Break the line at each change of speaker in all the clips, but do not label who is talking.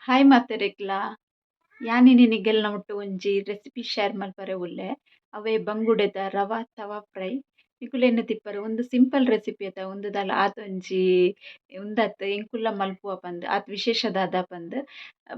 Hi ಮಾತೆರೆಗ್ಲಾ ಯಾನಿನಿ ನಿಗೆಲ್ನ ಒಟ್ಟು ಒಂಜಿ ರೆಸಿಪಿ ಶೇರ್ ಮಲ್ಪರೆ ಉಲ್ಲೆ. ಅವೇ ಬಂಗುಡೆದ ರವಾ ತವಾ ಫ್ರೈ. ನಿಕುಲು ತಿಪ್ಪರು ಒಂದು ಸಿಂಪಲ್ ರೆಸಿಪಿ ಅತ ಉಂದು ದಾಲ ಆತೊಂಜಿ ಉಂದತ್ ಎಂಕುಲ್ಲ ಮಲ್ಪುವ ಪಂದ್ ಆತ್ ವಿಶೇಷ ದಾದ ಪಂದ್.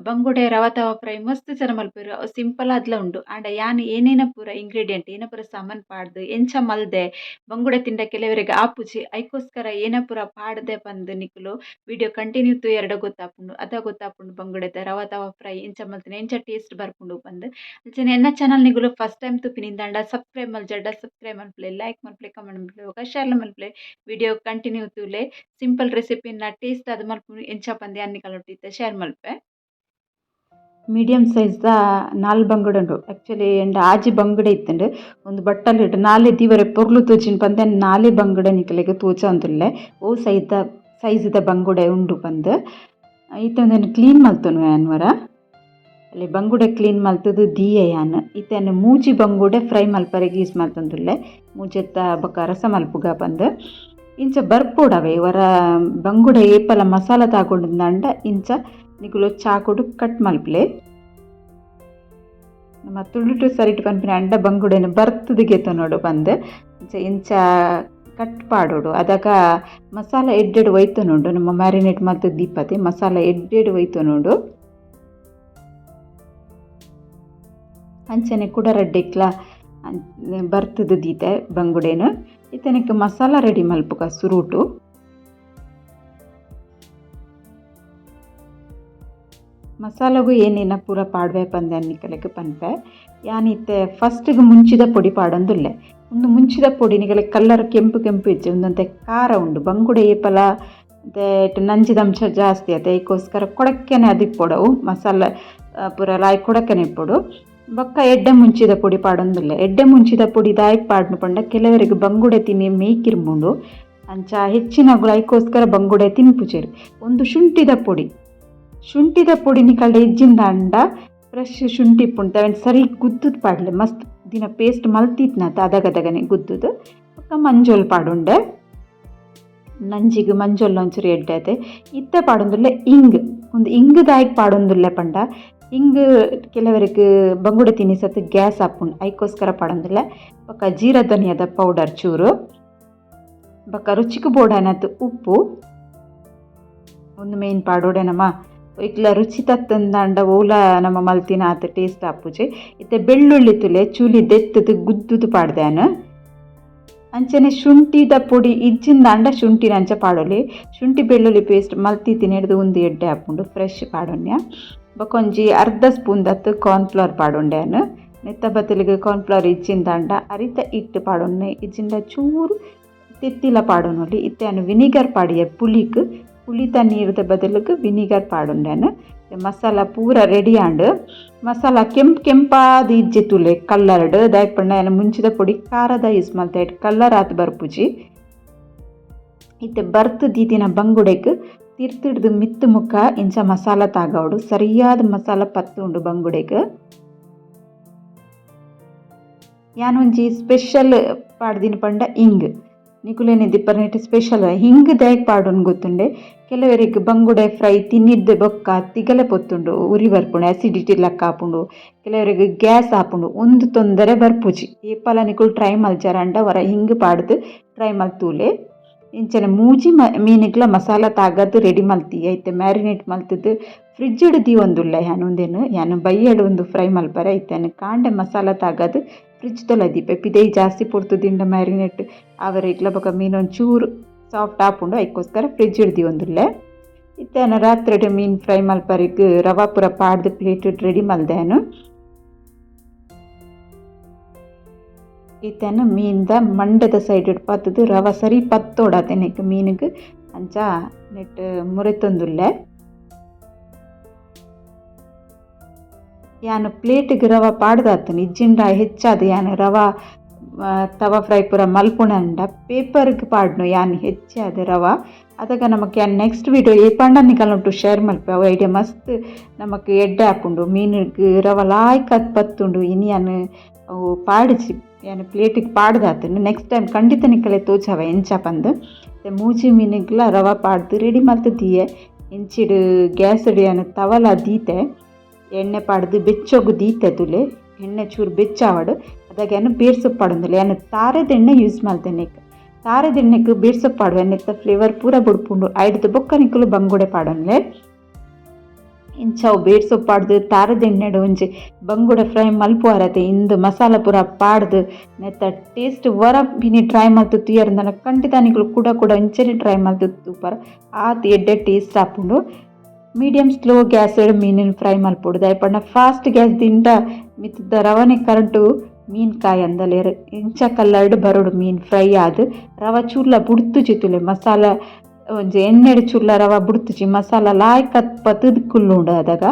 ಬಂಗುಡೆ ರವಾ ತವಾ ಫ್ರೈ ಮಸ್ತ್ ಜನ ಮಲ್ಪುವೆರ್ ಅವು ಸಿಂಪಲ್ ಆದ್ಲ ಉಂಡು. ಆಂಡ ಯಾನ್ ಏನೇನ ಪೂರ ಇಂಗ್ರೀಡಿಯೆಂಟ್ ಏನ ಪೂರ ಸಾಮಾನ್ ಪಾಡ್ದ್ ಎಂಚ ಮಲ್ದೆ ಬಂಗುಡೆ ತಿಂಡ ಕೆಲವರಿಗೆ ಆಪುಜಿ ಐಕೋಸ್ಕರ ಏನ ಪೂರ ಪಾಡ್ದೆ ಪಂದ್ ನಿಕುಲು ವಿಡಿಯೋ ಕಂಟಿನ್ಯೂ ತೂಯೆರ್ಡ ಗೊತ್ತಾಪುಂಡು. ಅದ ಗೊತ್ತಾಪುಂಡು ಬಂಗುಡೆದ ರವಾ ತವಾ ಫ್ರೈ ಎಂಚ ಮಲ್ತಿನ ಎಂಚ ಟೇಸ್ಟ್ ಬರ್ಪುಂಡು ಪಂದ್. ಅಂಚನೆ ಎನ್ನ ಚಾನಲ್ ನಿಕುಲು ಫಸ್ಟ್ ಟೈಮ್ ತೂಪಿನಿಂದಾಂಡ ಸಬ್ಸ್ಕ್ರೈಬ್ ಮಲ್ಜರ್ಡ ಸಬ್ಸ್ಕ್ರೈಬ್ ಮಲ್ಪುಲೆ, ಲೈಕ್ ಮಲ್ಪುಲೆ, ಕಮೆಂಟ್ ಮಲ್ಪುಲೆ ಬೊಕ ಶೇರ್ ಮಲ್ಪುಲೆ. ವಿಡಿಯೋ ಕಂಟಿನ್ಯೂ ತೂಲೆ. ಸಿಂಪಲ್ ರೆಸಿಪಿನ ಟೇಸ್ಟ್ ಆದ್ ಮಲ್ಪುನು ಎಂಚ ಪಂದ್ ಯಾನ್ ನಿಕಲ್ನೊಟ್ಟು ಶೇರ್ ಮಲ್ಪೆ.
ಮೀಡಿಯಮ್ ಸೈಜ್ದ ನಾಲ್ ಬಂಗುಡೆ ಉಂಡು. ಆ್ಯಕ್ಚುಲಿ ಎಂಡ ಆಜಿ ಬಂಗುಡೆ ಇತ್ತುಂಡು. ಒಂದು ಬಟ್ಟಲಿಡ್ ನಾಲೆ ದೀವರೆ ಪೊರ್ಲು ತೋಜಿಂಡ್ ಪಂದ್ ನಾಲೆ ಬಂಗುಡೆ ನಿಕಲೆಗ್ ತೋಜೊಂದುಲ್ಲೆ. ಓ ಸೈದ ಸೈಜ್ದ ಬಂಗುಡೆ ಉಂಡು ಪಂದ್. ಇತ್ತೆ ಉಂದೆನ್ ಕ್ಲೀನ್ ಮಲ್ತೊನುವೆ ಯಾನ್ ಒರ. ಅಲ್ಲಿ ಬಂಗುಡೆ ಕ್ಲೀನ್ ಮಲ್ತುದು ದೀಯೆ ಯಾನ್. ಇತ್ತೆ ಮೂಜಿ ಬಂಗುಡೆ ಫ್ರೈ ಮಲ್ಪರೆಗ್ ಯೂಸ್ ಮಲ್ತೊಂದುಲ್ಲೆ. ಮೂಜೆತ್ತ ಬೊಕ ರಸ ಮಲ್ಪುಗ ಪಂದ್. ಇಂಚ ಬರ್ಪೊಡವೆ ಒರ ಬಂಗುಡೆ ಏಪಲ ಮಸಾಲ ತಾಗೊಂಡುಂದಾಂಡ ಇಂಚ ನಿಕುಲು ಚಾಕುಡು ಕಟ್ ಮಲ್ಪುಲೆ. ನಮ್ಮ ತುಳುಟು ಸರಿಟ್ ಪನ್ಪಿನ ಅಂಡ ಬಂಗುಡೆನ್ ಬರ್ತುದು ಗೆತೊನೊಡು ಪಂದ್. ಇಂಚ ಇಂಚ ಕಟ್ ಪಾಡೊಡು. ಅದಗ ಮಸಾಲ ಎಡ್ಡೆಡ್ ಒಯ್ತೊನುಂಡು. ನಮ್ಮ ಮ್ಯಾರಿನೇಟ್ ಮಲ್ತ್ ದೀಪತೆ ಮಸಾಲ ಎಡ್ಡೆಡ್ ಒಯ್ತೊನುಂಡು. ಅಂಚನೆ ಕುಡ ರಡ್ಡೆಕ್ಲ ಬರ್ತುದು ದೀತೆ ಬಂಗುಡೆನ್. ಇತ್ತೆ ಮಸಾಲ ರೆಡಿ ಮಲ್ಪುಗ ಸುರುಟು. ಮಸಾಲಗು ಏನೇನ ಪೂರ ಪಾಡ್ವೆ ಪಂದ್ ನಿಕಲೆಗ್ ಪನ್ಪೆ. ಯಾನ್ ಇತ್ತೆ ಫಸ್ಟ್ಗ್ ಮುಂಚಿದ ಪೊಡಿ ಪಾಡೊಂದುಲ್ಲೆ. ಉಂದು ಮುಂಚಿದ ಪೊಡಿ ನಿಕಲೆಗ್ ಕಲ್ಲರ್ ಕೆಂಪು ಕೆಂಪು ಇಜ್ಜಿ, ಉಂದೊಂತೆ ಖಾರ ಉಂಡು. ಬಂಗುಡೆ ಏಪಲ ನಂಜಿದ ಅಂಶ ಜಾಸ್ತಿ ಆತೆ, ಐಕೋಸ್ಕರ ಕೊಡಕ್ಕೆನೆ ಅದಿಪ್ಪೊಡು ಅವು ಮಸಾಲ ಪೂರ ಲಾಯ್ ಕೊಡಕ್ಕೆನೆ ಇಪ್ಪೊಡು. ಬೊಕ್ಕ ಎಡ್ಡೆ ಮುಂಚಿದ ಪೊಡಿ ಪಾಡೊಂದುಲ್ಲೆ. ಎಡ್ಡೆ ಮುಂಚಿದ ಪೊಡಿ ದಾಯೆಗ್ ಪಾಡ್ನು ಪಂಡ ಕೆಲವರಿಗೆ ಬಂಗುಡೆ ತಿನ್ನಿ ಮೇಯ್ಕಿರ್ಬುಂಡು. ಅಂಚ ಹೆಚ್ಚಿನಗುಲು ಐಕೋಸ್ಕರ ಬಂಗುಡೆ ತಿನ್ಪುಜೆರ್. ಒಂದು ಶುಂಠಿದ ಪೊಡಿ. ಶುಂಠಿದ ಪೊಡಿ ನಿಕಲ್ಡ ಇಜ್ಜಿಂದಾಂಡ ಫ್ರೆಶ್ ಶುಂಠಿ ಇಪ್ಪುಂಡು ಅವೆನ್ ಸರಿ ಗುದ್ದುದು ಪಾಡ್ಲೆ. ಮಸ್ತ್ ದಿನ ಪೇಸ್ಟ್ ಮಲ್ತಿತ್ನತ ಅದಗದಗನೆ ಗುದ್ದುದು. ಬೊಕ್ಕ ಮಂಜೊಲ್ ಪಾಡುಂಡೆ. ನಂಜಿಗ್ ಮಂಜೊಲ್ ಒಂಚೂರು ಎಡ್ಡೆ ಆತೆ. ಇತ್ತೆ ಪಾಡೊಂದುಲ್ಲೆ ಇಂಗ್. ಉಂದು ಇಂಗ್ ದಾಯೆಗ್ ಪಾಡೊಂದುಲ್ಲೆ ಪಂಡ ಇಂಗ್ ಕೆಲವರಿಗೆ ಬಂಗುಡೆ ತಿನಿಸತ್ ಗ್ಯಾಸ್ ಆಪುಂಡು ಐಕೋಸ್ಕರ ಪಾಡೊಂದುಲ್ಲೆ. ಬೊಕ್ಕ ಜೀರಾ ಧನಿಯಾದ ಪೌಡರ್ ಚೂರು. ಬೊಕ್ಕ ರುಚಿಕ್ ಬೋಡಾಯಿನಾತ್ ಉಪ್ಪು. ಉಂದು ಮೇನ್ ಪಾಡೊಡೆ ನಮ ಇಕ್ಲ ರುಚಿ ತತ್ತಂದಾಂಡ ಓಲ ನಮ ಮಲ್ತಿನ ಆತ್ ಟೇಸ್ಟ್ ಆಪುಜಿ. ಇತ್ತೆ ಬೆಳ್ಳುಳ್ಳಿ ತುಲೆ ಚೂಲಿ ದೆತ್ತುದು ಗುದ್ದುದು ಪಾಡ್ದೆ. ಅಂಚನೆ ಶುಂಠಿದ ಪೊಡಿ ಇಜ್ಜಿಂದಾಂಡ ಶುಂಠಿನ ಅಂಚ ಪಾಡೊಲಿ. ಶುಂಠಿ ಬೆಳ್ಳುಳ್ಳಿ ಪೇಸ್ಟ್ ಮಲ್ತಿತ್ತಿನೆಡ್ದ್ ಉಂದು ಎಡ್ಡೆ ಆಪುಂಡು ಫ್ರೆಶ್ ಪಾಡೊನ್ಯ. ಬೊಕ ಒಂಜಿ ಅರ್ಧ ಸ್ಪೂನ್ ದತ್ತು ಕಾರ್ನ್ಫ್ಲವರ್ ಪಾಡೊಂಡೆ ಯಾನ್. ನೆತ್ತ ಬದಲಿಗ್ ಕಾರ್ನ್ಫ್ಲವರ್ ಇಜ್ಜಿಂದಾಂಡ ಅರಿತ ಹಿಟ್ಟು ಪಾಡೊನ್ನೆ, ಇಜ್ಜಿಂಡ ಚೂರು ತೆತ್ತಿಲ ಪಾಡೊನೊಲಿ. ಇತ್ತೆ ಯಾನ್ ವಿನಿಗರ್ ಪಾಡಿಯೆ ಪುಳಿಕ್. ಪುಳಿತ ನೀರ್ದ ಬದಲಿಗ್ ವಿನಿಗರ್ ಪಾಡೊಂಡೆ ಯಾನ್. ಮಸಾಲ ಪೂರ ರೆಡಿ ಆಂಡ್. ಮಸಾಲ ಕೆಂಪು ಕೆಂಪಾದ್ ಇಜ್ಜಿ ತೂಲೆ ಕಲ್ಲರ್ಡ್. ದಾಯೆಗ್ ಪಂಡ ಯಾನ್ ಮುಂಚಿದ ಪೊಡಿ ಖಾರದ ಯೂಸ್ ಮಲ್ತೆ ಕಲ್ಲರ್ ಆತ್ ಬರ್ಪುಜಿ. ಇತ್ತೆ ಬರ್ತ್ ದೀತಿನ ಬಂಗುಡೆಗ್ ತಿರ್ತಿಡ್ದು ಮಿತ್ತ್ ಮುಖ ಇಂಚ ಮಸಾಲ ತಾಗವಡು. ಸರಿಯಾದ ಮಸಾಲ ಪತ್ತುಂಡು ಬಂಗುಡೆಗ್. ಯಾನ್ ಒಂಜಿ ಸ್ಪೆಷಲ್ ಪಾಡ್ದಿನ ಪಂಡ ಇಂಗ್. ನಿಕುಲೆನ ದಿಪ್ಪರ್ನೆಟ್ ಸ್ಪೆಷಲ್ ಹಿಂಗ್ ದಾಯೆಗ್ ಪಾಡೊಂದು ಗೊತ್ತುಂಡೆ. ಕೆಲವರಿಗೆ ಬಂಗುಡೆ ಫ್ರೈ ತಿನ್ನಿದ್ದೆ ಬೊಕ್ಕ ತಿಗಲೆ ಪೊತ್ತುಂಡು, ಉರಿ ಬರ್ಪುಂಡು, ಆಸಿಡಿಟಿ ಲೆಕ್ಕ ಆಪುಂಡು, ಕೆಲವರಿಗೆ ಗ್ಯಾಸ್ ಆಪುಂಡು. ಉಂದು ತೊಂದರೆ ಬರ್ಪುಜಿ. ಏಪಲ ನಿಕುಲು ಟ್ರೈ ಮಲ್ಜಾರಂಡ ಒರ ಹಿಂಗ್ ಪಾಡ್ದು ಟ್ರೈ ಮಲ್ತೂಲೆ. ಇಂಚನೆ ಮೂಜಿ ಮೀನುಗ್ಲ ಮಸಾಲ ತಾಗದ್ ರೆಡಿ ಮಲ್ತಿ. ಐತೆ ಮ್ಯಾರಿನೇಟ್ ಮಲ್ತುದು ಫ್ರಿಜ್ಡ್ ದೀವೊಂದುಲ್ಲೆ ಯಾನ್ ಉಂದೆನ್. ಯಾನ್ ಬಯ್ಯಡ್ ಉಂದು ಫ್ರೈ ಮಲ್ಪರೆ ಇತ್ತೆ ಕಾಂಡೆ ಮಸಾಲ ತಾಗದ್ ಫ್ರಿಜ್ ದೊಲ ದೀಪೆ. ಪಿದಯಿ ಜಾಸ್ತಿ ಪೊರ್ತು ದಿಂಡ ಮ್ಯಾರಿನೇಟ್ ಆವರೆಗ್ಲ ಬೊಕ ಮೀನ್ ಒಂಚೂರು ಸಾಫ್ಟ್ ಆಪುಂಡು ಐಕೋಸ್ಕರ ಫ್ರಿಜ್ ದೀವೊಂದುಲ್ಲೆ. ಇತ್ತೆ ಯಾನ್ ರಾತ್ರೆಡ್ ಮೀನ್ ಫ್ರೈ ಮಲ್ಪರೆಗ್ ರವಾ ಪೂರ ಪಾಡ್ದ್ ಪ್ಲೇಟ್ ರೆಡಿ ಮಲ್ದೆ ಯಾನ್. ಇತ್ತೆ ಮೀನ್ದ ಮಂಡೆದ ಸೈಡ್ ಪತ್ತುದು ರವಾ ಸರಿ ಪತ್ತೊಡಾತೆ ನೆಕ್ ಮೀನುಗ್ ಅಂಚ ನೆಟ್ ಮುರೆತೊಂದುಲ್ಲೆ. ಯಾನ್ ಪ್ಲೇಟ್ಗ್ ರವಾ ಪಾಡ್ದಾತುಂಡು. ಇಜ್ಜಿಂಡ ಹೆಚ್ಚಾದ್ ಯಾನ್ ರವಾ ತವಾ ಫ್ರೈ ಪೂರ ಮಲ್ಪುನಂಡ ಪೇಪರ್ಗ್ ಪಾಡ್ನು ಯಾನ್ ಹೆಚ್ಚಾದ್ ರವಾ. ಅದಗ ನಮಕ್ ಯಾನ್ ನೆಕ್ಸ್ಟ್ ವಿಡಿಯೋ ಏಪಾಂಡ ನಿಕಲ್ನೊಟ್ಟು ಶೇರ್ ಮಲ್ಪೆ. ಅವು ಐಡಿಯಾ ಮಸ್ತ್ ನಮಕ್ ಎಡ್ಡೆ ಆಪುಂಡು. ಮೀನುಗ್ ರವಾ ಲಾಯ್ಕ್ ಪತ್ತುಂಡು. ಇನಿ ಯಾನ್ ಅವು ಪಾಡಿಜಿ ಯಾನ್ ಪ್ಲೇಟಿಗ್ ಪಾಡ್ದಾತುಂಡು. ನೆಕ್ಸ್ಟ್ ಟೈಮ್ ಖಂಡಿತ ನಿಕಲೆ ತೋಜಾವೆ ಎಂಚ ಪಂದ್. ಮೂಜಿ ಮೀನುಗ್ಲ ರವಾ ಪಾಡ್ದು ರೆಡಿ ಮಲ್ತ್ ದೀಯೆ. ಇಂಚಿಡ್ ಗ್ಯಾಸ್ಡ್ ಯಾನ್ ತವಲ ದೀತೆ. ಎಣ್ಣೆ ಪಾಡ್ದು ಬೆಚ್ಚೊಗು ದೀತೆ ತೂಲೆ. ಎಣ್ಣೆ ಚೂರು ಬೆಚ್ಚ ಆವಡ್ ಅದಾಗ ಯಾನ್ ಬೇರ್ಸೊಪ್ಪು ಪಾಡೊಂದುಲ್ಲೆ. ಯಾನ್ ತಾರೆದ ಎಣ್ಣೆ ಯೂಸ್ ಮಲ್ತೆನೆ. ತಾರೆದ ಎಣ್ಣೆಗ್ ಬೇರ್ಸೊಪ್ಪು ಪಾಡುವೆ, ನೆತ್ತ ಫ್ಲೇವರ್ ಪೂರ ಬುಡ್ಪುಂಡು. ಐಡ್ದ್ ಬೊಕ್ಕ ನಿಕುಲು ಬಂಗುಡೆ ಪಾಡೊನ್ಲೆ. ಇಂಚ ಅವು ಬೇರ್ಸೊಪ್ಪು ಪಾಡ್ದು ತಾರೆದ ಎಣ್ಣೆಡ್ ಒಂಜಿ ಬಂಗುಡೆ ಫ್ರೈ ಮಲ್ಪುವರತೆ, ಇಂದು ಮಸಾಲ ಪೂರ ಪಾಡ್ದು ನೆತ್ತ ಟೇಸ್ಟ್ ವರ ಮಿನಿ ಟ್ರೈ ಮಲ್ತ್ ತೂಯರ್ಂದನ ಖಂಡಿತ ನಿಕುಲು ಕುಡ ಕುಡ ಇಂಚನೆ ಟ್ರೈ ಮಲ್ತ್ ತೂಪರ್. ಆತ್ ಎಡ್ಡೆ ಟೇಸ್ಟ್ ಆಪುಂಡು. ಮೀಡಿಯಮ್ ಸ್ಲೋ ಗ್ಯಾಸ್ಡ್ ಮೀನಿನ್ ಫ್ರೈ ಮಲ್ಪೊಡು. ದಾಯೆ ಪಂಡ ಫಾಸ್ಟ್ ಗ್ಯಾಸ್ ದಿಂಡ ಮಿತ್ತ್ದ ರವನೆ ಕರಂಟು ಮೀನ್ ಕಾಯಿ ಅಂದಲೇರ್. ಇಂಚ ಕಲರ್ಡ್ ಬರೊಡು ಮೀನ್ ಫ್ರೈ ಆದ್. ರವ ಚೂರ್ಲ ಬುಡ್ತುಜಿ ತೂಲೆ. ಮಸಾಲ ಒಂಜಿ ಎಣ್ಣೆಡ್ ಚೂರ್ಲ ರವ ಬುಡ್ತುಜಿ, ಮಸಾಲ ಲಾಯ್ಕ್ ಪತ್ತುದು ಕುಲ್ಲುಂಡು. ಅದಗ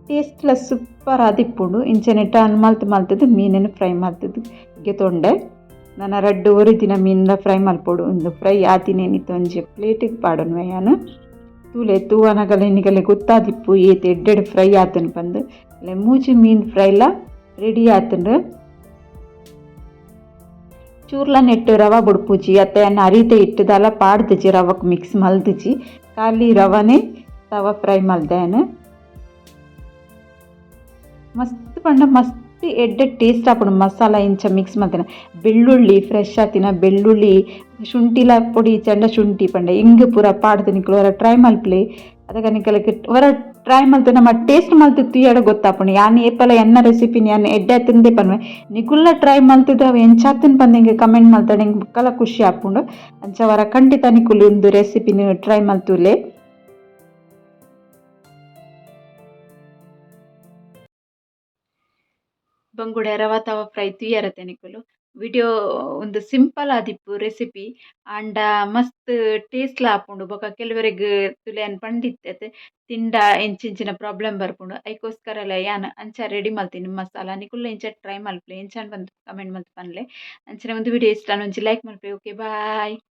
ಟೇಸ್ಟ್ಲ ಸೂಪರ್ ಆದಿಪ್ಪುಂಡು. ಇಂಚನೆ ಟರ್ನ್ ಮಲ್ತ್ ಮಲ್ತ್‌ದ್ ಮೀನನ್ನು ಫ್ರೈ ಮಲ್ತ್‌ದ್ ಗೆತೊಂಡೆ. ನನ ರಡ್ಡ್ ಒರಿದಿನ ಮೀನ್ಲ ಫ್ರೈ ಮಲ್ಪೊಡು. ಉಂದು ಫ್ರೈ ಆತಿನೆನಿತ್ ಒಂಜಿ ಪ್ಲೇಟಿಗೆ ಪಾಡೊನ್ವೆ ಯಾನ್. ತೂಲೆ, ತೂವನಗಲ ನಿಗಲೆ ಗೊತ್ತಾದಿಪ್ಪು ಏತ್ ಎಡ್ಡೆಡ್ ಫ್ರೈ ಆತುಂಡು ಪಂದ್. ಮೂಜಿ ಮೀನ್ ಫ್ರೈಲ ರೆಡಿ ಆತುಂಡು. ಚೂರ್ಲ ನೆಟ್ಟ್ ರವ ಬುಡ್ಪುಜಿ ಅತ್ತೆ ಯಾನ್ ಅರಿತ ಇಟ್ಟುದಾಲ ಪಾಡ್ದಿಜಿ, ರವಕ್ ಮಿಕ್ಸ್ ಮಲ್ದಿಜಿ. ಖಾಲಿ ರವನೆ ತವ ಫ್ರೈ ಮಲ್ದೆ ಯಾನ್. ಮಸ್ತ್ ಪಂಡ ಮಸ್ತ್ ಎಡ್ಡೆ ಟೇಸ್ಟ್ ಆಪುಂಡು ಮಸಾಲ ಇಂಚ ಮಿಕ್ಸ್ ಮಲ್ತಿನ. ಬೆಳ್ಳುಳ್ಳಿ, ಫ್ರೆಶ್ ಆತಿನ ಬೆಳ್ಳುಳ್ಳಿ, ಶುಂಠಿಲ ಪೊಡಿ ಇಜ್ಜಂಡ ಶುಂಠಿ ಪಂಡ ಇಂಗ್ ಪೂರ ಪಾಡ್ದ್ ನಿಕುಲು ಒರ ಟ್ರೈ ಮಲ್ಪುಲೆ. ಅದಗ ನಿಕಲೆಗ್ ಒರ ಟ್ರೈ ಮಲ್ತ್ ನಮ ಟೇಸ್ಟ್ ಮಲ್ತ್ ತೂಯಡ ಗೊತ್ತಾಪುಂಡು. ಯಾನ್ ಏಪಲ ಎನ್ನ ರೆಸಿಪಿನ್ ಯಾನ್ ಎಡ್ಡೆ ಆತುಂದೇ ಪನ್ಪೆ. ನಿಕುಲ್ಲ ಟ್ರೈ ಮಲ್ತ್‌ದ್ ಅವು ಎಂಚಾತುಂಡು ಪಂದ್ ಎಂಕ್ ಕಮೆಂಟ್ ಮಲ್ತಡ ಎಂಕ್ ಬೊಕ್ಕಲ ಖುಷಿ ಆಪುಂಡು. ಅಂಚ ವರ ಖಂಡಿತ ನಿಕುಲು ಉಂದು ರೆಸಿಪಿನ್ ಟ್ರೈ ಮಲ್ತುಲೆ.
ಬಂಗುಡೆ ರವಾ ತವ ಫ್ರೈ ತೂಯರತೆ ನಿಕುಲು. ವಿಡಿಯೋ ಉಂದು ಸಿಂಪಲ್ ಆದಿಪ್ಪು ರೆಸಿಪಿ, ಆಂಡ ಮಸ್ತ್ ಟೇಸ್ಟ್ಲ ಆಪುಂಡು. ಬೊಕ ಕೆಲವರೆಗ್ ತೂಲೆ ಯಾನ್ ಪಂಡಿತ್ತೆ ತಿಂಡ ಎಂಚೆಂಚಿನ ಪ್ರಾಬ್ಲಮ್ ಬರ್ಪುಂಡು, ಐಕೋಸ್ಕರಲ ಯಾನ್ ಅಂಚ ರೆಡಿ ಮಲ್ತಿನಿ ಮಸಾಲ. ನಿಕುಲ್ಲ ಇಂಚ ಟ್ರೈ ಮಲ್ಪುಲೆ, ಎಂಚ ಪಂದ್ ಕಮೆಂಟ್ ಮಲ್ತ್ ಪನ್ಲೆ. ಅಂಚನೆ ಉಂದು ವಿಡಿಯೋ ಇಷ್ಟ ಆಂಡ ಒಂಜಿ ಲೈಕ್ ಮಲ್ಪುಲೆ. Okay, bye.